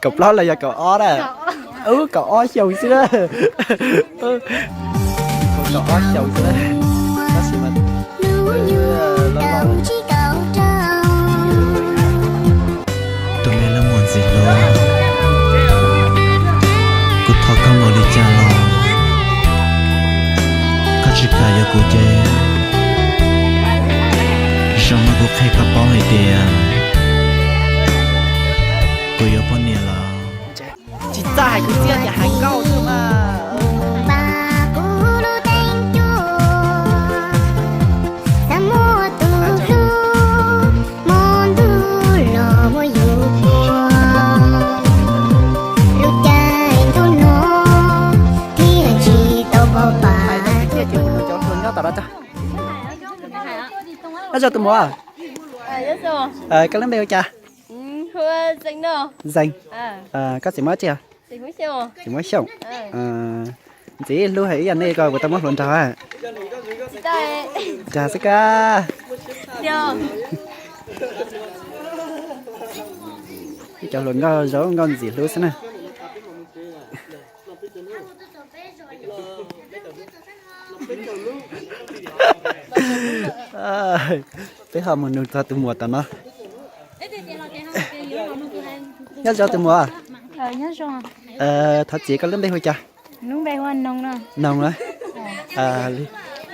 Kaum plaub los yog kaum ob na? Ub, kaum ob xyoos xwb na. Kaum ob xyoos xwb na. Tab sis mas tus me leej muam ntxim hlub, kuv thov koj npaum li cas los koj tsis kam yuav kuv ces zoo no kuv qhia koj paub hais tias kuv yuav poj niam lawm. Tsis txawj hais kwv txhiaj ces hais nkauj xwb mas. Nyob zoo tus muam, koj lub npe hu cas? Zeeg. Koj txiv muaj dab tsi? Txiv muaj Xyooj. Ntxim hlub heev, ib yam nej ko puas tau muab hluas nraug? Dag xwb kab. Ib cov hluas nkauj zoo nkauj ntxim hlub xwb na. Peb ho mus nug txog tus muam tom no. Nyob zoo tus muam. Thov txiv, koj lub npe hu cas? Noog na.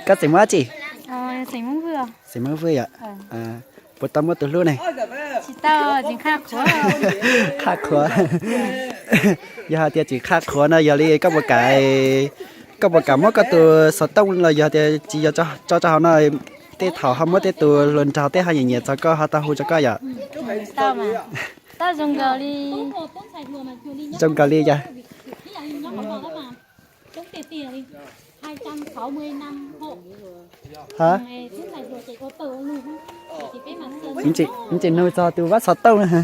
Koj txiv muaj dab tsi? Xeem Hmoob Vwj yom. Puas tau muaj tus hlub ne? Qhaj qhuav. Yog hais tias tsis qhaj qhuav no yog li koj puas kam, koj puas kam muab koj tus xov tooj los yog tias tsis yog tso rau hauv no, tej thaum ho muab tej tus hluas nraug tej ho nyiam nyiam txog koj ho tau hu rau koj yom? Zoo nkaus li cas? Tsis nug txog tus vab xov tooj na.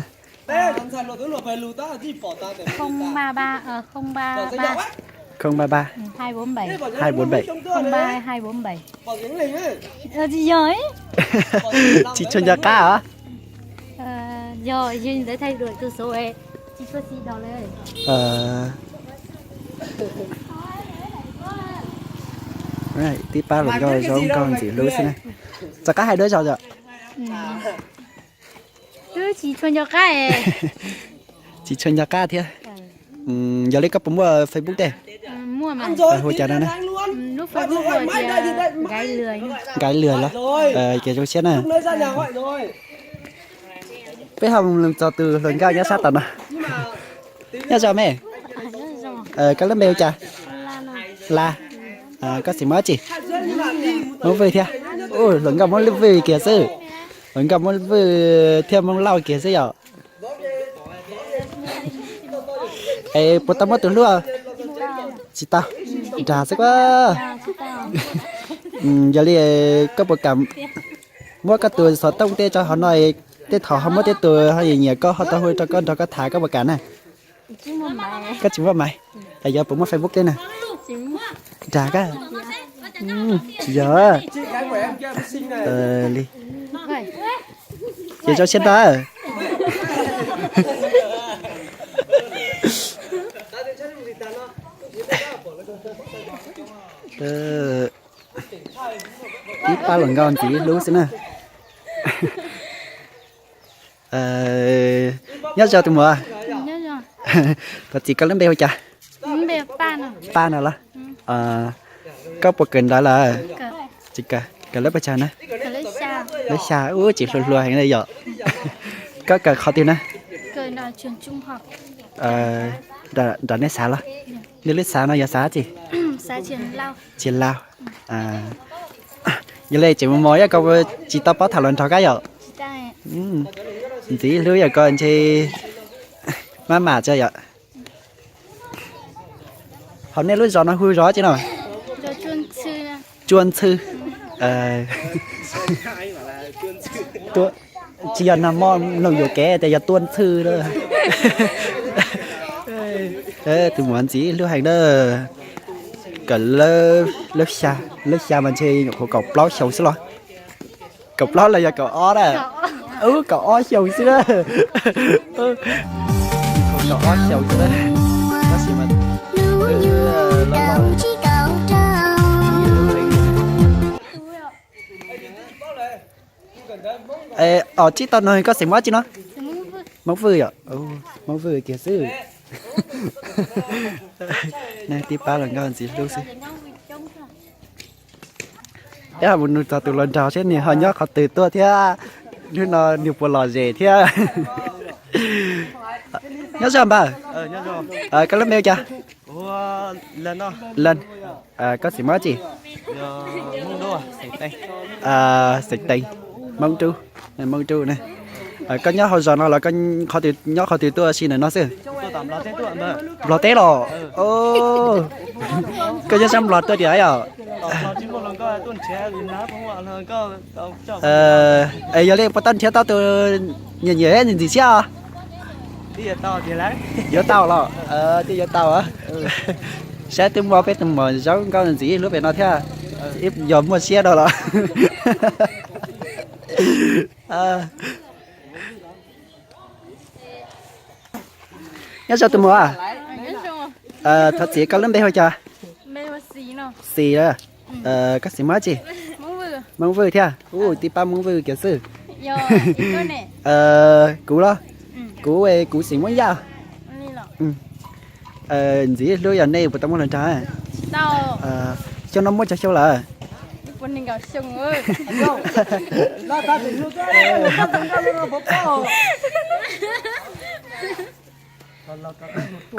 Tsis tshua nco qab os. Tib pab hluas nkauj zoo nkauj ntxim hlub xwb na. Rov qab hais dua zaus os. Tsis tshua nco qab thiab. Yog li koj puas muaj Facebook tej? Hu cas no na? Nkaib Lwm los? Ces zoo siab na. Peb ho mus txog tus hluas nkauj nyob sab tom no. Nyob zoo me. Koj lub npe hu cas? La. Koj xeem Hmoob dab tsi? Hmoob Vwj thiab. Hluas nkauj Hmoob Vwj kiag xwb. Hluas nkauj Hmoob Vwj thiab Hmoob Lauj kiag xwb yom. Es puas tau muaj tus hlub? Tsis tau. Dag xwb kab. Yog li koj puas kam muab koj tus xov tooj tej rau hauv no, tej thaum ho muab tej tus ho nyiam nyiam koj ho tau hu rau koj nrog koj tham, koj puas kam na? Koj tsis muaj maiv. Yog puas muaj Facebook tej na? Dag kab. Tsis yog li. Ces zoo siab ntag. Ib pab hluas nkauj ntxim hlub xwb na. Nyob zoo tus muam. Thov txiv, koj lub npe hu cas? Paj no los? Koj puas kawm ntawv lawm? Tsis kawm. Kawm lab pes tsawg na? Lab xya. Ub, tseem hluas hluas heev li yom. Koj kawm qhov twg na? Nram nej xav los? Nej lub xav no yog xav dab tsi? Tsis Lauj. Yog li tseem mos mos yog koj tsis tau paub tham hluas nraug kab yom? Ntxim hlub yog koj ntshe maj mam tso yom. Hauv nej lub zos no hu zos tsi no? Tsua Ntxhw. Tsis yog nag hmo mloog yuam kev tias yog Tua Ntxhw lawm. Tus muam ntxim hlub heev na. Kawm lab xya, lab xya mas ntshe nyuam qhuav kaum plaub xyoo xwb los? Kaum plaub los yog kaum ob na? Ub, kaum ob xyoo xwb na. Tau ob xyoos xwb, tab sis mas twb los los. Os, tsis tau no koj xeem Hmoob tsi no? Hmoob Vwj yom? Hmoob Vwj kiag xwb. Neeg tib pab los nkauj ntxim hlub xwb. Peb ho mus nug txog tus hluas nraug seb nws ho nyob qhov twg tuaj thiab, hnub no nws puas lom zem thiab. Nyob zoo npawg, koj lub npe hu cas? Leej, koj xeem Hmoob tsi? Xeem Teev, Hmoob Rub, Hmoob Rub ne. Koj nyob hauv zos no los koj nyob qhov twg tuaj si ntawm no xwb? Nplog teb los? Koj nyob sab Nplog tuaj tiag yom? Yog li puas tau nrhiav tau tus nyiam nyiam ntxim ntxim siab os? Yuav tau los? Twb yuav tau. Saib twb muaj peb tus muam zoo nkauj ntxim hlub pem no thiab, yog muaj siab rau los. Nyob zoo tus muam. Thov txim, koj lub npe hu cas? Xis. Koj xeem Hmoob tsi? Hmoob Vwj thiab. Ub, tib pab Hmoob Vwj kiag xwb. Kuv los? Kuv, kuv xeem Hmoob Yaj. Ntxim hlub, yog nej puas tau muaj hluas nraug? Xyoo no muaj tsawg xyoo lawm?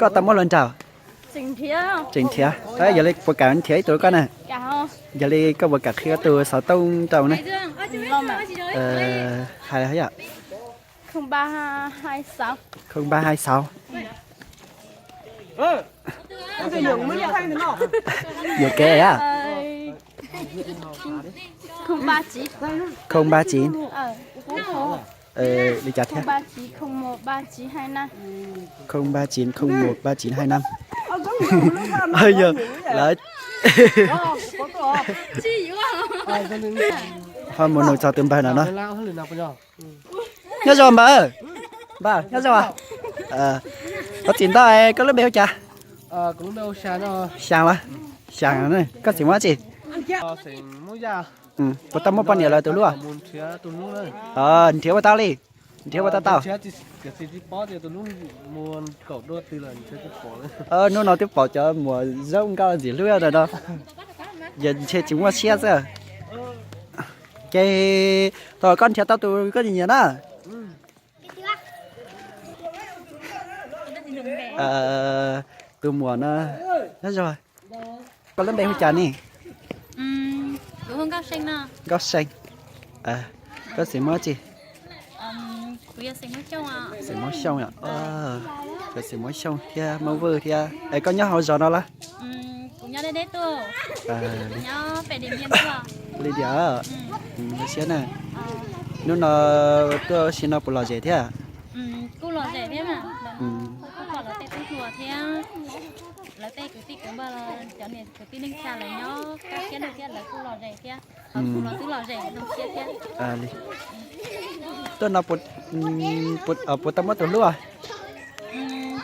Koj tau muaj hluas nraug? Tseem nrhiav. Yog li puas kam nrhiav ib tug rau koj na? Yog li koj puas kam qhia koj tus xov tooj rau ne? Hais yom. Không ba hai sáu. Yuam kev a? Không ba chín. Li cas thiab? Không ba chín không một ba chín hai năm. Không ba chín không một ba chín hai năm. Yog lawv ho mus nug txog tus npawg no no. Nyob zoo npawg. Npawg nyob zoo. Thov txim ntau, koj lub npe hu cas? Xyas los? Xyas, koj xeem Hmoob tsi? Puas tau muaj poj niam lawm tus hlub? Nrhiav ua tau li? Nrhiav ua tau tau? Hnub no twb pom cov muam zoo nkauj ntxim hlub no no. Yog ntshe tsis muaj siab xwb. Ces thaum koj nrhiav tau tus koj nyiam nyiam na. Tus muam no, nyob zoo. Koj lub npe hu cas ne? Nkauj See. Koj xeem Hmoob tsi? Xeem Hmoob Xyooj yom. Koj xeem Hmoob Xyooj thiab Hmoob Vwj thiab. Es koj nyob hauv zos no los? Li tias, zoo siab na. Hnub no tuaj si no puas lom zem thiab? Lawv tej kwv tij kwv npawg, cov niam kwv tij neej tsa lawv nyob kaj siab lug thiab, lawv kuj lom zem thiab. Kuv los twb lom zem zoo siab thiab. Tuaj no puas tau muaj tus hlub?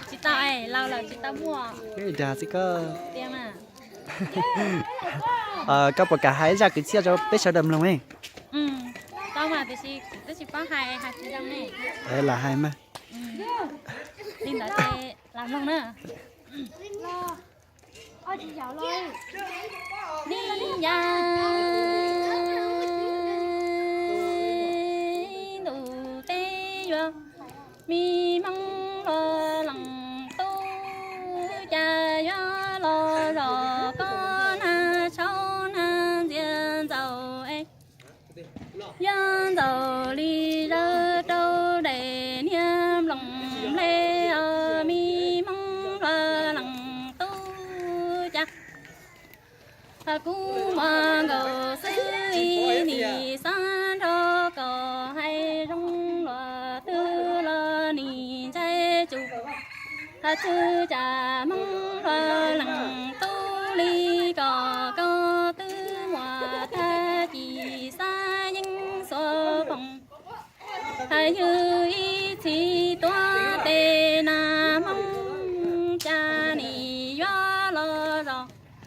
Tsis tau, laus lawm tsis tau muaj. Dag xwb koj. Koj puas kam hais zaj kwv txhiaj rau peb sawv daws mloog ne? Tau mas, tiam sis kuv twb tsis paub hais, hais tsis zoo ne. Lam hais mas. Li ntawd ces lam mloog na. Ni ya ntuj teb yuav, mi Hmoob hluas leej tub, cas yuav los zov koj nag tshauv nag ntxias ntxaus es. Yuav ntxaus li zawv rau daim niag nplooj nplej os, mi Hmoob hluas leej tub cas. Kuv muaj nkaus xwb ib nim xav nrog koj hais zoo, luag twg los nim ntshai tsum. Hais txwv cas Hmoob hluas leej tub li, kom koj twb muaj tag kis xav yeeb xuab phoom. Hais ywg ib txhis tuav tes nas Hmoob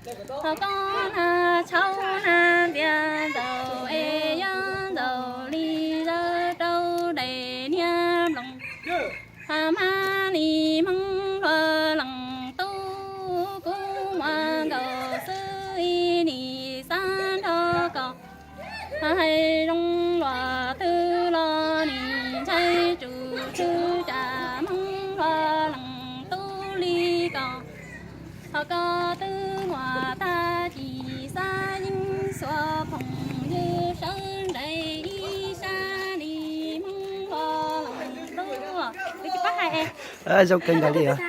Ho koj na tshauv na ntiav ntxaum es yuav ntxaum li zawv rau daim niag nploos. Ha mab li Hmoob hluas leej tub, kuv muaj nkaus xwb ib nim xav nrog koj. Hais zoo luaj twg los nim ntshai tsum tsw tsam Hmoob hluas leej tub li koj. Ho koj twb muaj tag kis xav yeej xuas phooj ywg sawv nraim ib sab li Hmoob hluas leej tub. Wb tsis paub hais. Zoo kawg nkaus li os.